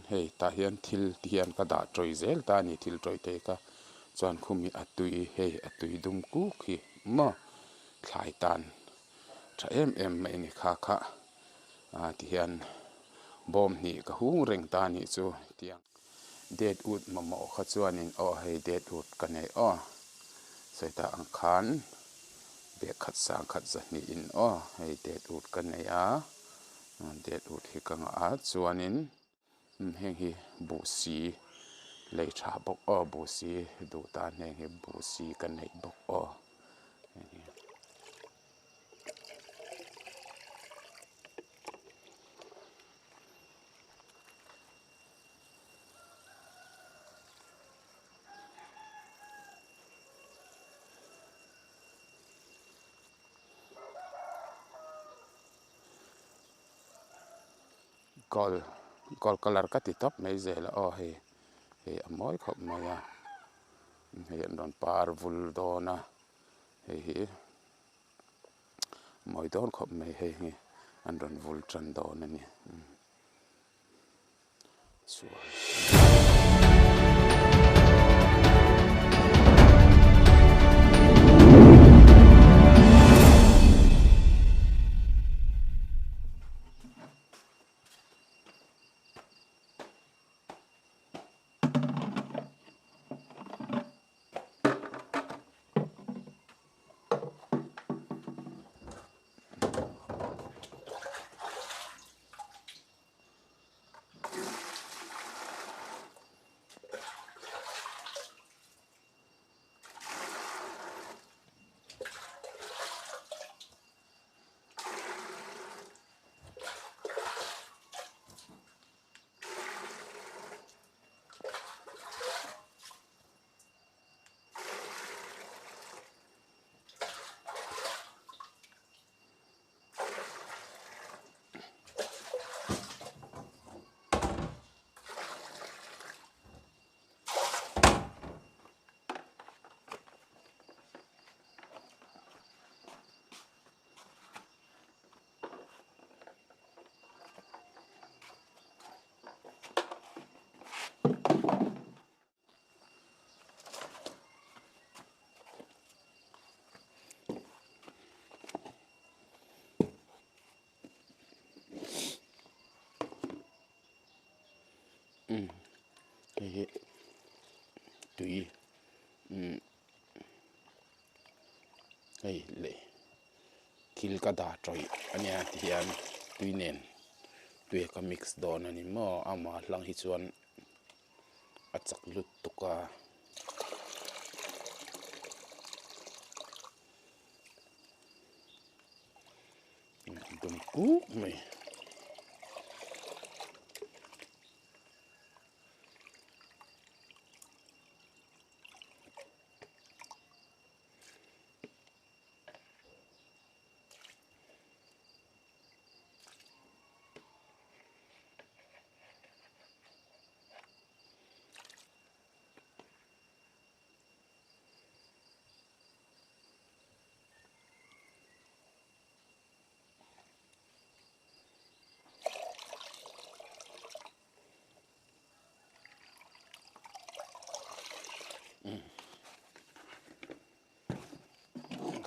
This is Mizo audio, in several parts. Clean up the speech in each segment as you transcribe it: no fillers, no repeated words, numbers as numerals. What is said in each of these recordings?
hei tah hian thil ti hian ka dah tawih zel ta a ni thil tawih te kha chuan khumi a tui hei a tui dum kuk hi maw thlai tan tha em em mai a ni kha kha ah ti hian bawm hnih ka hung reng ta a nih chu tiang det ut mamawh kha chuanin aw hei det ut ka nei aw sawi ta ang khan bag khat sang khat zahnih in aw hei det ut ka nei a det ut hi ka ngah a chuanin heng hi buhsi lei tha bawk aw buhsi duh tan heng hi buhsi ka neih bawk aw. Gold gold colour ka ti tawp mai zel a aw hei hei a mawi khawp mai a hei an rawn par vul dawn a hei hi mawi dawn khawp mai hei hi an rawn vul tan dawn a ni. Umm hei hi tui umm hei leh thil ka dah tawih a nia ti hian tui nen tui ka mix dawn a ni maw amah hlang hi chuan a chak lutuk a. Dum kuk mai.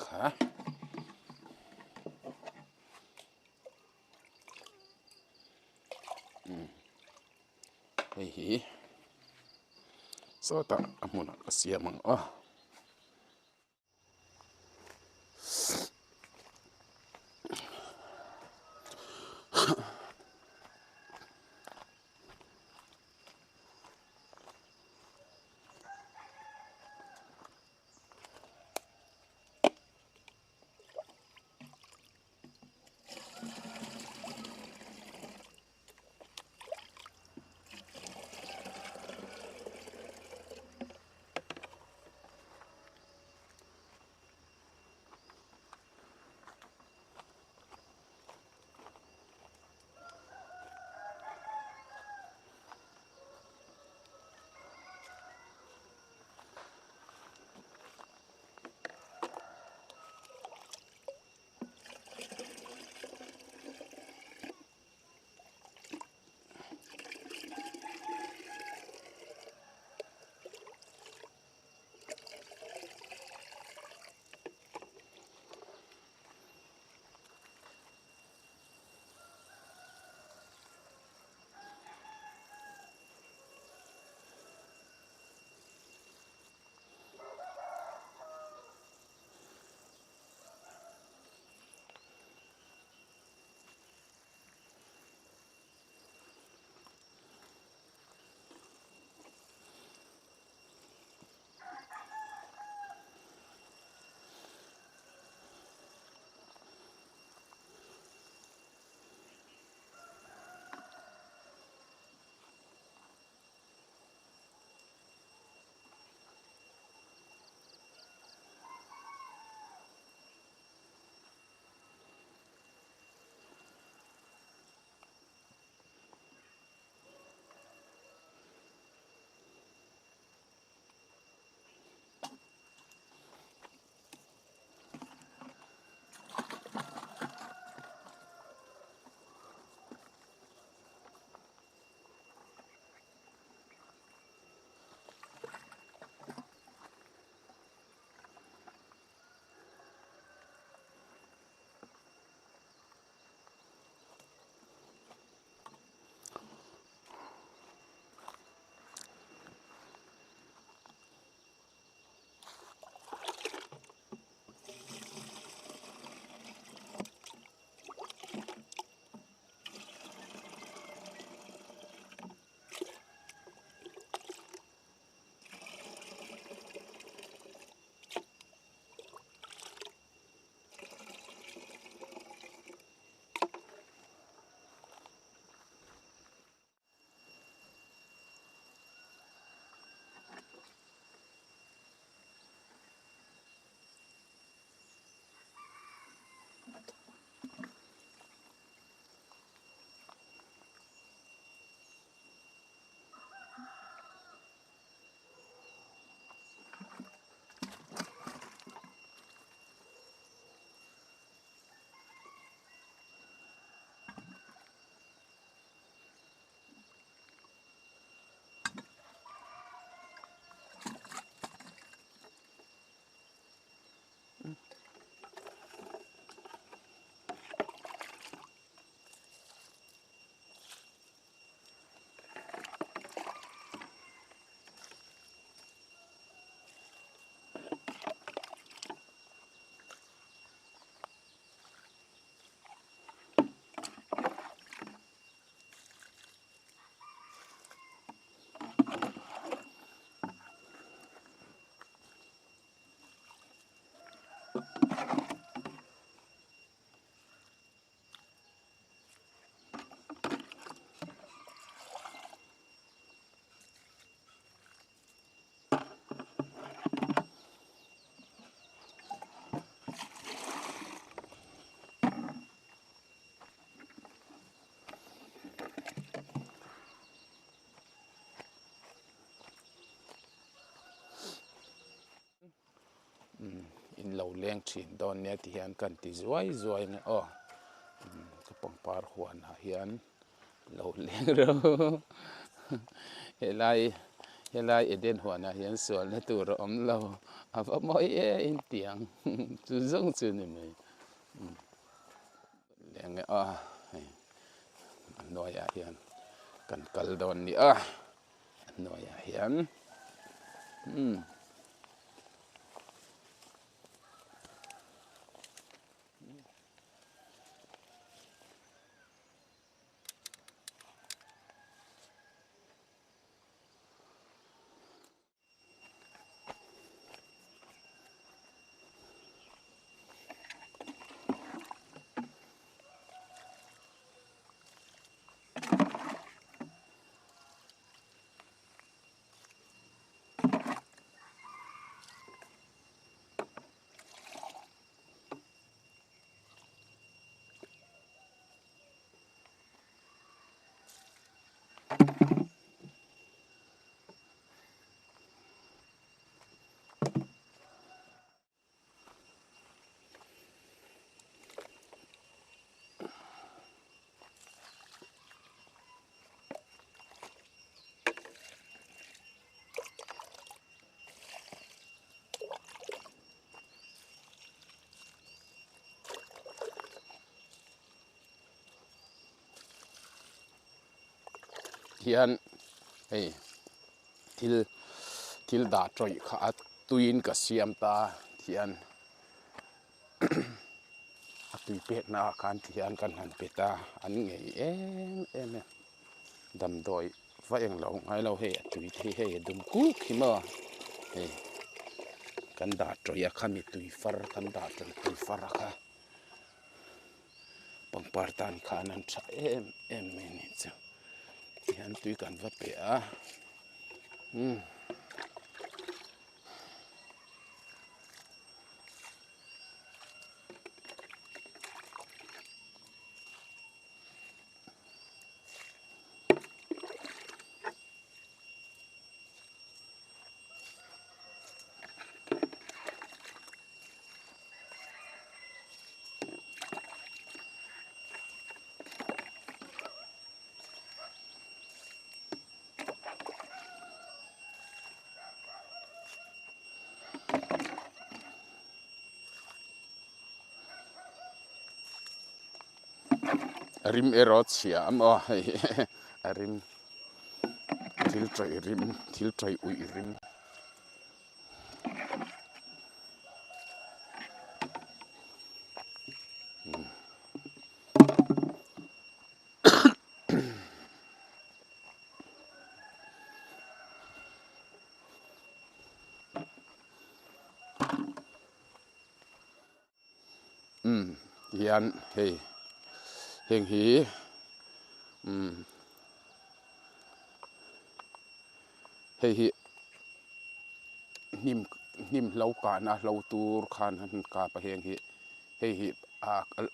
Kha. Hei hi sawtah a hmunah ka siam ang aw. leng thin dawn nia ti hian kan ti zuai zuai a ni aw ka pangpar huanah hian lo leng reuh helai helai Eden huanah hian sualna tur a awm lo a va mawi e intiang chu zawng chu ni mai. Leng e a hei a hnuaiah hian kan kal dawn ni a a hnuaiah hian umm. Hian hei thil thil dah tawih kha a tuiin ka siam ta thian a tui pekna ah khan ti hian kan han pe ta an ngei em em e damdawi va eng lo ngai lo hei a tui te hi hei a dum kuk hi maw hei kan dah tawih a khami tui far kan dah tawih tui far a kha. Pangpar tan khan an tha em em mai a nih chu tihian tui kan va pe a umm. A rim erawh a chhia a maw hei a rim thil tawih rim thil tawih uih rim. Umm tihian hei heng hi umm hei hi hnim hnim hlo kahna hlo tur khan an han kap a heng hi hei hi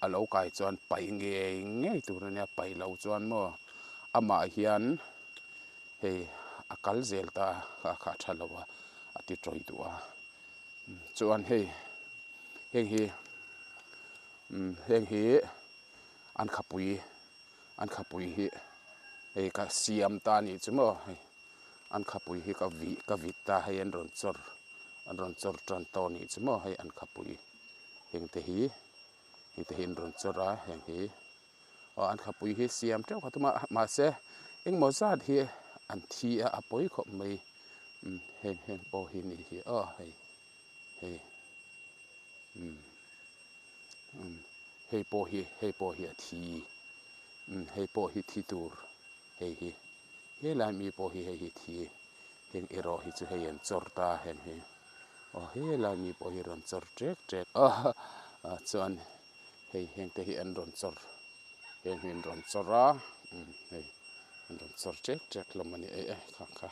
a lo kai chuan pai ngei ngei tur a nia pai lo chuan maw amah hian hei a kal zel ta a kha tha lo a a ti tawih duh a chuan hei heng hi umm heng hi an khapui an khapui hi hei ka siam ta a nih chu maw hei. An khapui hi ka vih ka vit ta hei an rawn chawr an rawn chawr tan tawh a nih chu maw hei an khapui heng te hi heng te hi an rawn chawr a heng hi aw an khapui hi siam teuh kha tum a mahse engmaw zat hi an thi a a pawi khawp mai umm heng heng pawh hi nih hi aw hei hei umm umm hei pawh hi hei pawh hi a thi umm hei pawh hi thi tur hei hi. Helai mi pawh hi hei hi thi heng erawh hi chu hei an chawr ta heng hi aw helai mi pawh hi rawn chawr ṭek ṭek a ah chuan hei heng te hi an rawn chawr heng hi an rawn chawr a umm hei an rawn chawr ṭek ṭek hlawm a ni e kha kha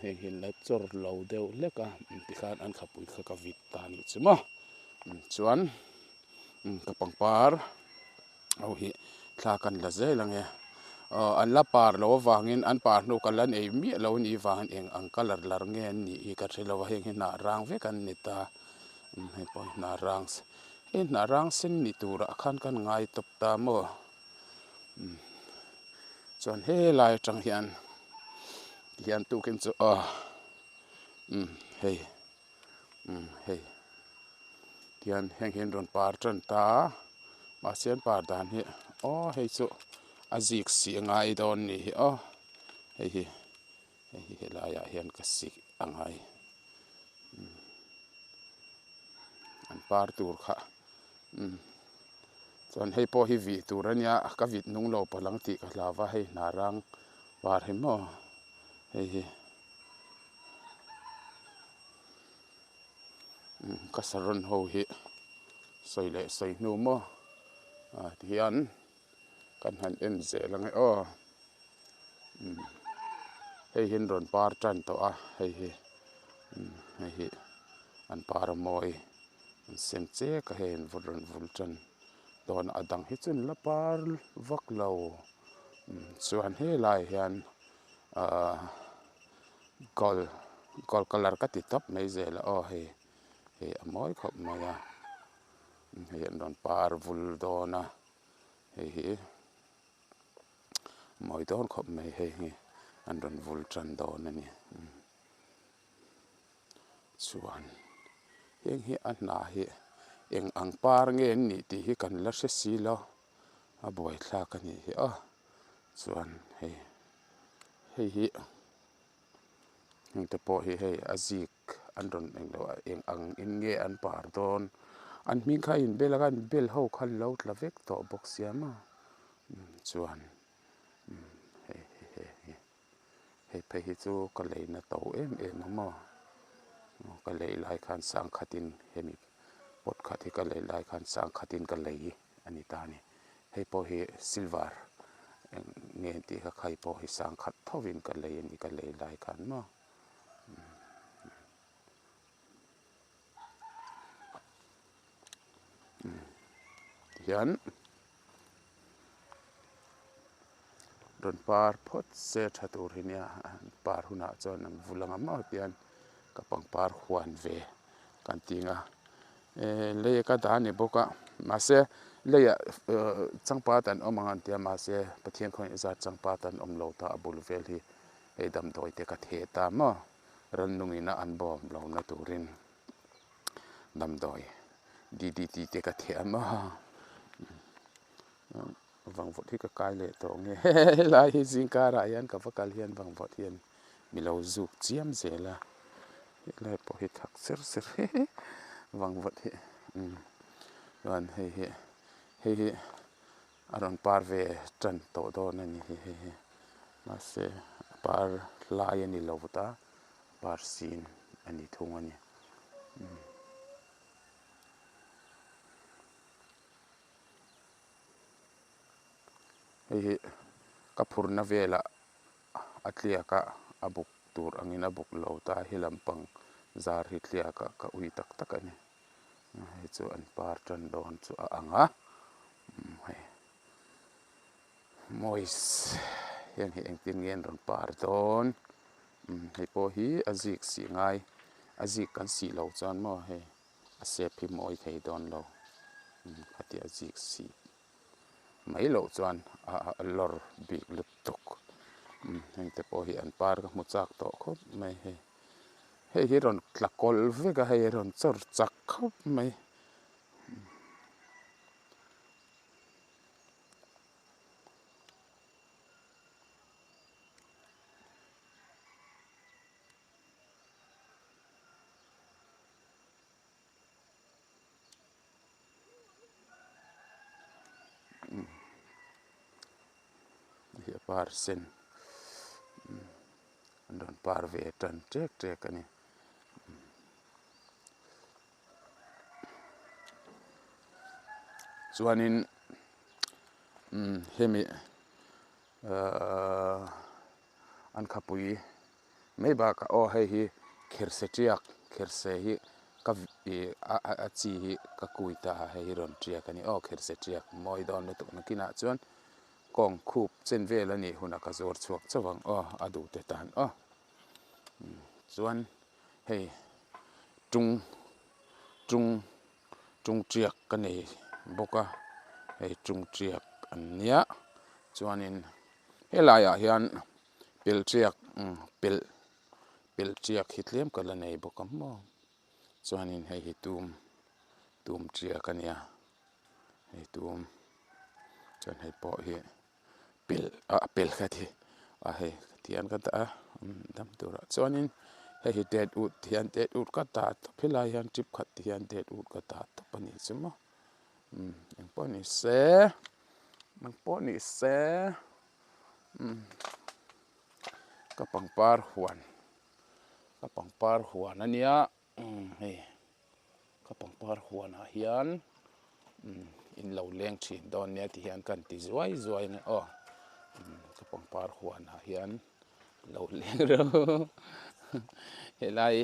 heng hi an la chawr lo deuh hlek a tikhan an khapui kha ka vit ta a nih chu maw chuan ka pangpar. Ho hi thla kan la zel ang e aw an la par loh avangin an par hnu ka la nei miah lo a nih vangin eng ang colour lar nge an nih hi ka hre lo a heng hi hnah rang vek an ni ta Hei pawh hi hnah rang hei hnah rang sen ni turah khan kan ngai tawp ta maw chuan helai atang hian tihian tukin chu aw hei hei tihian heng hi an rawn par tan ta a mahse an par dan hi aw hei chu a zik si a ngai dawn ni hi aw hei hi hei hi helaiah hian ka sik a ngai. An par tur kha umm chuan hei pawh hi vih tur a nia ka vit nung lo palh ang tih ka hlau va hei hna rang par hi maw hei hi umm ka saron ho hi sawi leh sawi hnu maw ah tihian kan han en zel ang e aw. Hei hi an rawn par tan tawh a hei hi hei hi an par a mawi an sem chek a hei an rawn vul tan dawn a a dang hi chu an la par vak lo chuan helai hian ahh gold gold colour ka ti tawp mai zel a aw hei hei a mawi khawp mai a hei an rawn par vul dawn a hei hi. Mawi dawn khawp mai hei hi an rawn vul tan dawn a ni chuan heng hi a hnah hi eng ang par nge an nih tih hi kan la hre si lo a buaithlak a nih hi aw chuan hei hei hi heng te pawh hi hei a zik an rawn englo eng ang in nge an par dawn an hming kha a inbel ang a an bel ho kha an lo tla vek tawh bawk sia maw chuan hei hei hei hei phei hi chu ka leina to em em a maw ka lei lai khan sangkhatin hemi pot khat hi ka lei lai khan sangkhatin ka lei a ni ta a ni hei pawh hi silver eng nge tih kha khai pawh hi sangkhat thovin ka lei a ni ka lei lai khan maw. Tihian rawn par phawt se tha tur hi nia par hunah chuan an vul ang maw tihian ka pangpar huan ve kan ti ang a eh lei ka dah a ni bawk a mahse leiah eh changpat an awm ang an ti a mahse Pathian khawngaih zat changpat an awm lo ta a bul vel hi. Hei damdawi te ka theh ta maw? Rannung ina an bawm lohna turin damdawi DDT te ka theh a maw? Vangvawt hi ka kai leh tawh nge helai hi zingkarah hian ka va kal hian vangvawt hian mi lo zuk chiam zel a, helai pawh hi thak ser ser vangvawt hi chuan hei hi hei hi. A rawn par ve tan tawh dawn a ni hi hei hi mahse a par lai a ni lo ta par sin a ni thung a ni hei hi ka phurna velah a tliak a a buk tur angin a buk lo ta he lampang zar hi tliak a ka ui tak tak a ni. Hei chu an par tan dawn chu a ang a hei mawi hian hei engtin nge an rawn par dawn hei pawh hi a zik sih ngai a zik kan sih loh chuan maw hei a sep hi mawi thei dawn lo khatia a zik sih mai loh chuan a lawr bik lutuk heng te pawh hi an par ka hmu chak tawh khawp mai hei. Hei hi rawn tla kawlh vek a hei a rawn chawr chak khawp mai. Hei a par sen an rawn par ve tan ṭek ṭek a ni. Chuanin hemi ahh an khapui mai bakah aw hei hi kherse tiak kherse hi ka ih a chi hi ka kui ta a hei hi rawn tiak a ni aw kherse tiak mawi dawn lutuk nakinah chuan kawng khup chen vel a nih hunah ka zuar chhuak chauh ang aw a duh te tan aw chuan hei tung. Tung tung tiak ka nei bawk a hei tung tiak an nia chuanin helaiah hian pel tiak pelh pelh tiak hi tlem ka la nei bawk a maw chuanin hei hi tum tum tiak a nia hei tum chuan hei pawh hi pelh ah pelh ka ti a hei tihian ka dah a dam turah chuanin hei hi tet ut hian tet ut ka dah tawp helai hian trip khat te hian tet ut ka dah tawp a nih chu maw umm engpawh ni se engpawh ni se umm ka pangpar huan ka pangpar huan a nia umm hei. Ka pangpar huanah hian in lo leng thin dawn nia ti hian kan ti zuai zuai a ni aw ka pangpar huanah hian lo leng reuh helai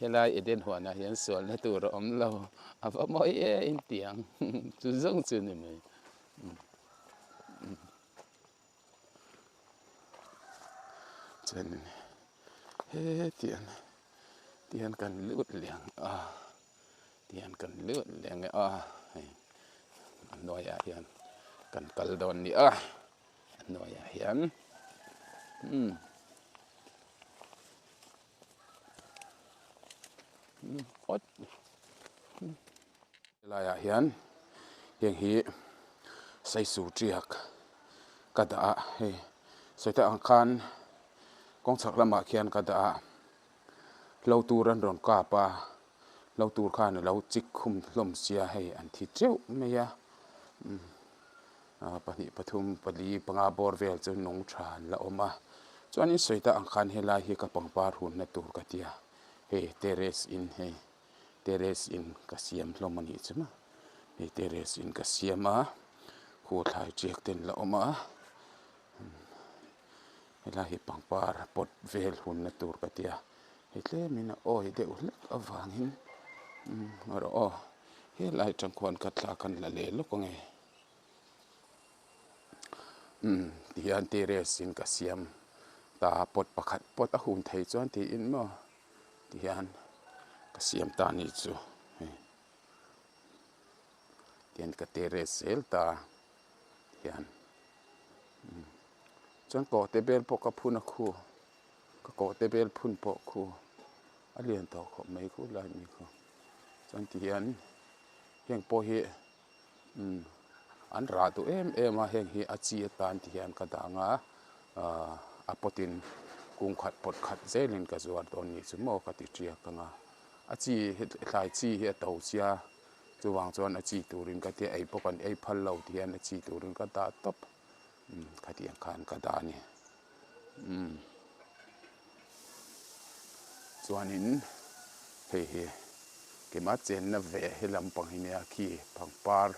helai Eden huanah hian sualna tur a awm lo a va mawi e in ti ang chu zawng chu ni mai. Chuan hetiang tihian kan lut leh ang a tihian kan lut leh ang a hei a hnuaiah hian kan kal dawn ni a a hnuaiah hian umm awt helaiah hian heng hi saisu tiak ka dah a hei sawi tak ang khan kawng chhak lamah khian ka dah a hlo tur an rawn kap a hlo tur khan a lo chik khum hlawm sia hei an thi teuh mai a pahnih pathum pali panga bawr vel chu nung tha an la awm a chuanin sawi tak ang khan helai hi ka pangpar hunna tur ka tia hei terrace in hei. Terrace in ka siam hlawm a nih chu maw hei terrace in ka siam a khu thlai tiak te an la awm a helai hi pangpar pot vel hunna tur ka tia hei tlemin a awi deuh hlek avangin erawh aw helai atang khuan ka thla kan la leh lawk ange umm tihian terrace in ka siam ta pot pakhat pot a hun thei chuan tiin maw. Tihian ka siam ta anih chu hei tihian ka terrace zel ta tihian chuan kawhte bel pawh ka phun a khu ka kawhte bel phun pawh khu a lian tawh khawp mai khu lai mi khu chuan tihian heng pawh hi umm an rah duh em em a heng hi a chi atan ti hian ka dang a ahh a pawtin kung khat pawt khat zelin ka zuar dawn nih chu maw ka ti tiak ang a a chi hi thlai chi hi a to sia chuvang chuan a chi turin ka tia ei bawk an ei phal lo ti hian a chi turin ka dah tawp umm khatiang khan ka dah a ni umm chuanin hei hi keimah chenna ve he lampang hi nia khi pangpar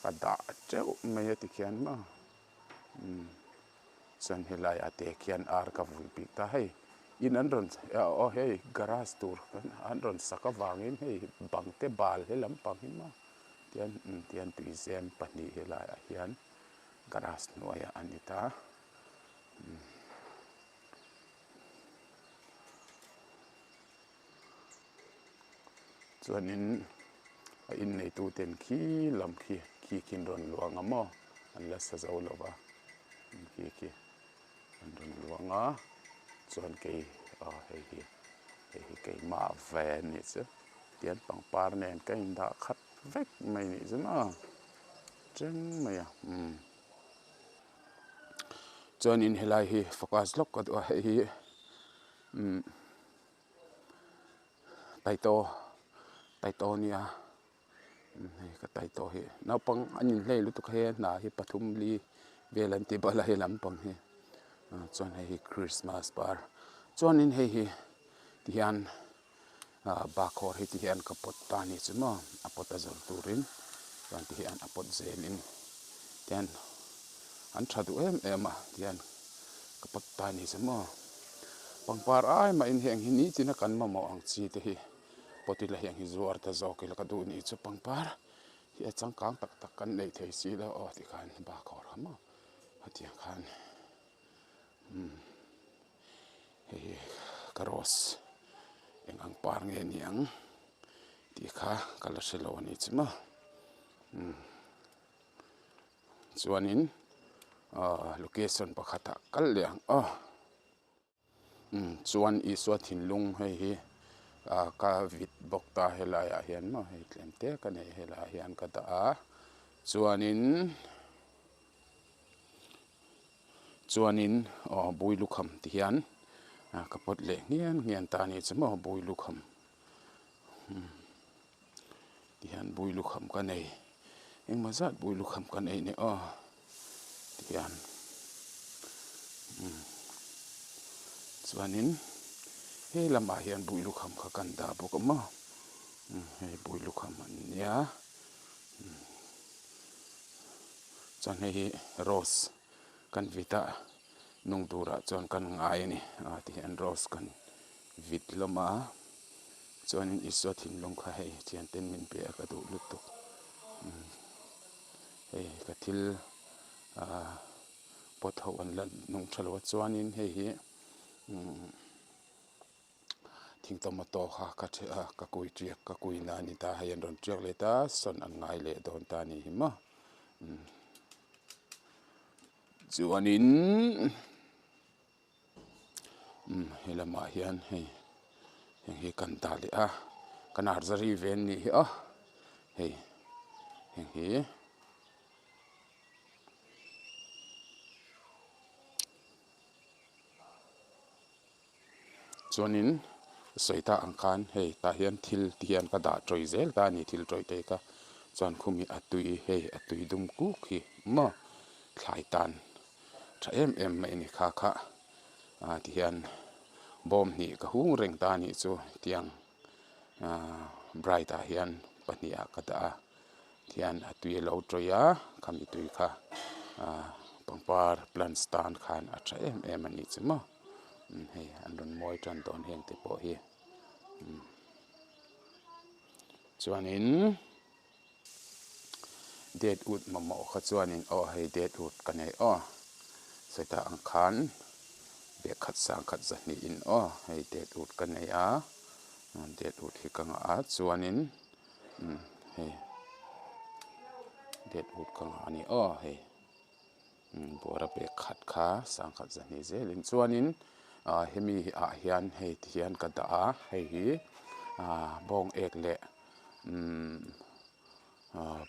ka dah teuh mai a tikhian maw umm chuan helai ah te khian ar ka vui bik ta hei in an rawn aw hei garage tur an rawn sak avangin hei bang te bal he lampang hi maw tian tian tuizem pahnih helaiah hian garage hnuaiah a ni ta. Chuanin a inneitu ten khi lam khi khi khi an rawn luang a maw an la sa zo lo va khi khi an rawn luang a chuan kei aw hei hi hei hi keimah ve a nih chu tian pangpar nen ka indah khat vek mai nih chu maw chen mai a umm. Chuanin helai hi focus lawk ka duh a hei hi umm taitaw taitaw a nia hei ka taitaw hi naupang an inhlei lutuk a hei a hna hi pathum li vel an ti bawlh a hei lampang hi chuan hei hi christmas par chuanin hei hi tihian ah bakhawr hi tihian ka pawt ta a ni chu maw a pawt a zawr turin chuan tihian a pawt zelin tihian an tha duh em em a tihian ka pawt ta a ni chu maw pangpar ai mahin heng hi nitin a kan mamawh ang chi te hi pawt ila heng hi zuar ta zawk ila ka duh ni chu pangpar hi a changkang tak tak kan nei thei si lo aw tikhan bakhawr kha maw hetiang khan umm. Hei hi ka rose eng ang par nge ni ang tih. tih kha ka la hre lo a ni chu maw umm chuanin ahh location pakhatah kal leh ang aw. Umm chuan Isua thinlung hei hi ah ka vit bawk ta helai ah hian maw hei tlem te ka nei helai ah hian ka dah a chuanin chuanin aw bui lukham ti hian ah ka pawt leh nghian nghian ta a ni chu maw bui lukham umm ti hian bui lukham ka nei engmaw zat bui lukham ka nei ni aw. Tihian umm chuanin he lamah hian bui lukham kha kan dah bawk a maw umm hei bui lukham an nia umm chuan hei hi rose kan vit a nung turah chuan kan ngai a ni a tihian rose kan vit hlawm a chuanin Isua thinlung kha hei thianten min pe a ka duh lutuk umm. Hei ka thil ah pot ho an la nung tha lo a chuanin hei hi umm thing tomato kha ka the a ka kui tiak ka kui na a ni ta hei an rawn tiak leh ta sawn an ngai leh dawn ta a ni hi maw umm chuanin. Umm he lamah hian hei heng hi kan dah leh a ka narzary ve an nih hi aw hei heng hi. Chuanin sawi ta ang khan hei tah hian thil ti hian ka dah tawih zel ta a ni thil tawih te kha chuan khumi a tui hei a tui dum kuk hi maw thlai tan tha em em mai a ni kha kha ah ti hian bawm hnih ka hung reng ta a nih chu tiang ah bright ah hian pahnih ah ka dah a tihian a tui a lo tawih a khami tui kha ah pangpar plants tan khan a tha em em a nih chu maw hei an rawn mawi tan dawn heng te pawh hi chuanin. Date ut mamawh kha chuanin aw hei date ut ka nei aw sawita ang khan bag khat sang khat zahnih in aw hei date ut ka nei a date ut hi ka ngah a chuanin umm hei date ut ka ngah a ni aw hei bawra bag khat kha sang khat zahnih zelin chuanin ah hemi ah hian hei ti hian ka dah a hei hi ah bawng ek leh. Umm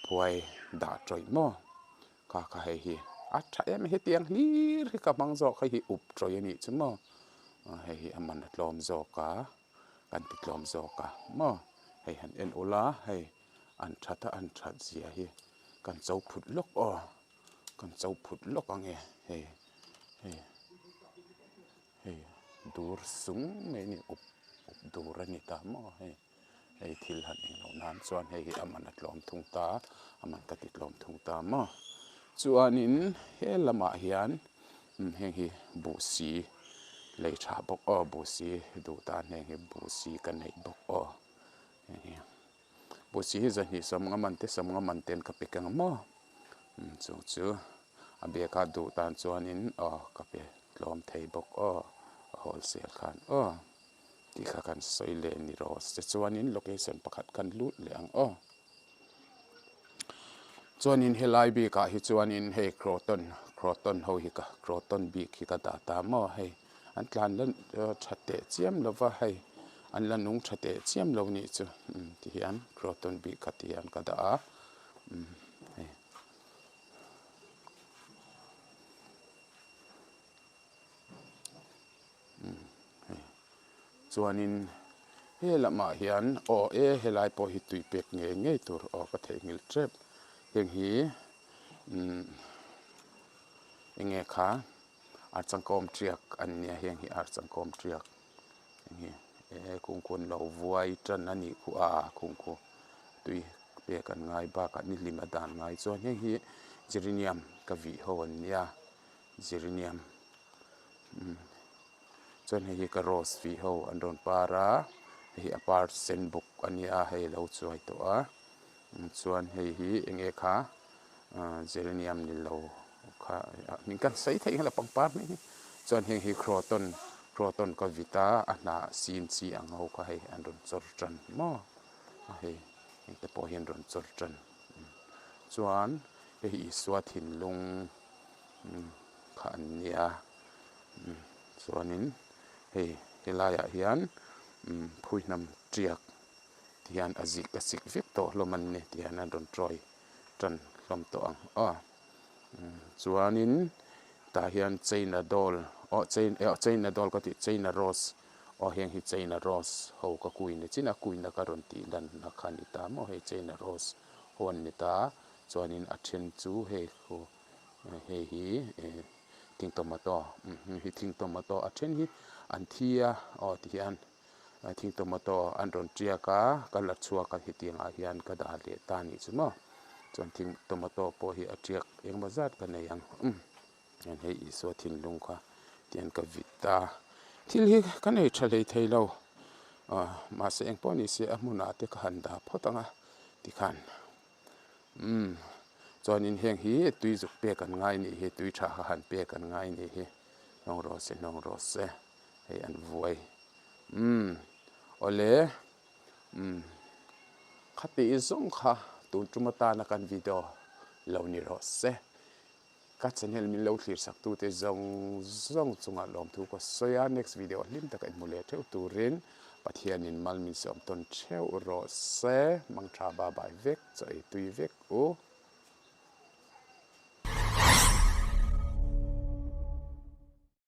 phuai dah tawih maw kha kha hei hi a tha em a hetiang hlir hi ka hmang zawk hei hi up tawih a nih chu maw hei hi a man a tlawm zawk a kan ti tlawm zawk a maw hei han en ula hei an that a an that zia hi kan cho phut lawk aw kan cho phut lawk ang e hei hei hei dur sung mai a ni up up dur a ni ta maw hei. Hei thil han eng loh nan chuan hei hi a man a tlawm thung ta, a man ka ti tlawm thung ta maw. Chuanin he lamah hian heng hi buhsi lei tha bawk aw, buhsi duh tan heng hi buhsi ka neih bawk aw. Heng hi buhsi hi zahnih sawmnga man te sawmnga man ten ka pe keng maw. Chung chu a bag a duh tan chuanin aw ka pe tlawm thei bawk aw, a wholesale khan aw. Tih kha kan sawi leh ni rawh se chuanin location pakhat kan lut leh ang aw. Chuanin helai bikah hi chuanin hei croton croton ho hi ka croton bik hi ka dah ta maw hei an tlan la tha teh chiam lo va hei an la nung tha teh chiam lo nih chu umm ti hian croton bik kha ti hian ka dah a umm hei. Chuanin he lamah hian aw e helai pawh hi tui pek ngei ngei tur aw ka theihnghilh tep heng hi umm eng nge kha archangkawm tiak an nia heng hi archangkawm tiak heng hi e kungkun lo vuai tan a nih khu a kungku tui pek an ngai bakah nihlim a dan ngai chuan heng hi geranium ka vih ho an nia geranium umm chuan hei hi ka rose tih ho an rawn par a hei hi a par sen bawk a nia hei a lo chuai tawh a chuan hei hi eng nge kha ahh geranium ni lo kha hming kan sawi theih nghal a pangpar hming hi chuan heng hi croton croton ka vit a a hnah sin chi ang ho kha hei an rawn chawr tan maw. A hei engte pawh hian rawn chawr tan chuan hei hi Isua thinlung kha an nia chuanin hei helaiah hian phuihnam tiak ti hian a zik a sik vek tawh hlawm an ni ti hian an rawn tawi tan hlawm tawh ang aw chuanin tah hian china doll aw china doll ka tih china rose Aw heng hi China Rose ho ka kui ni chin a kuina ka rawn tih lan na kha ni ta maw hei China Rose ho an ni ta chuanin a then chu hei khu hei hi thing tomato umm hi thing tomato a then hi an thi a aw ti hian thing tomato an rawn tiak a ka la chhuak a hetiang ah hian ka dah leh ta a nih chu maw chuan thing tomato pawh hi a tiak engemaw zat ka nei ang umm. Hian hei Isua thinlung kha tian ka vit a, thil hi ka nei tha hlei thei lo ah mahse eng pawh ni se a hmunah te ka han dah phawt ang a tikhan umm chuanin heng hi tui zuk pek an ngai nih hi tui tha kha han pek an ngai nih hi hnawng rawh se hnawng rawh se hei an vuai umm awle umm khati zawng kha tun tum atana kan video lo ni rawh se. Ka channel min lo thlir sak tute zawng zawng chungah lawmthu ka sawi a, next video hlim taka inhmu leh theuh turin Pathianin mal min sawm tawn theuh rawh se, mangtha ba bai vek, chaw ei tui vek u.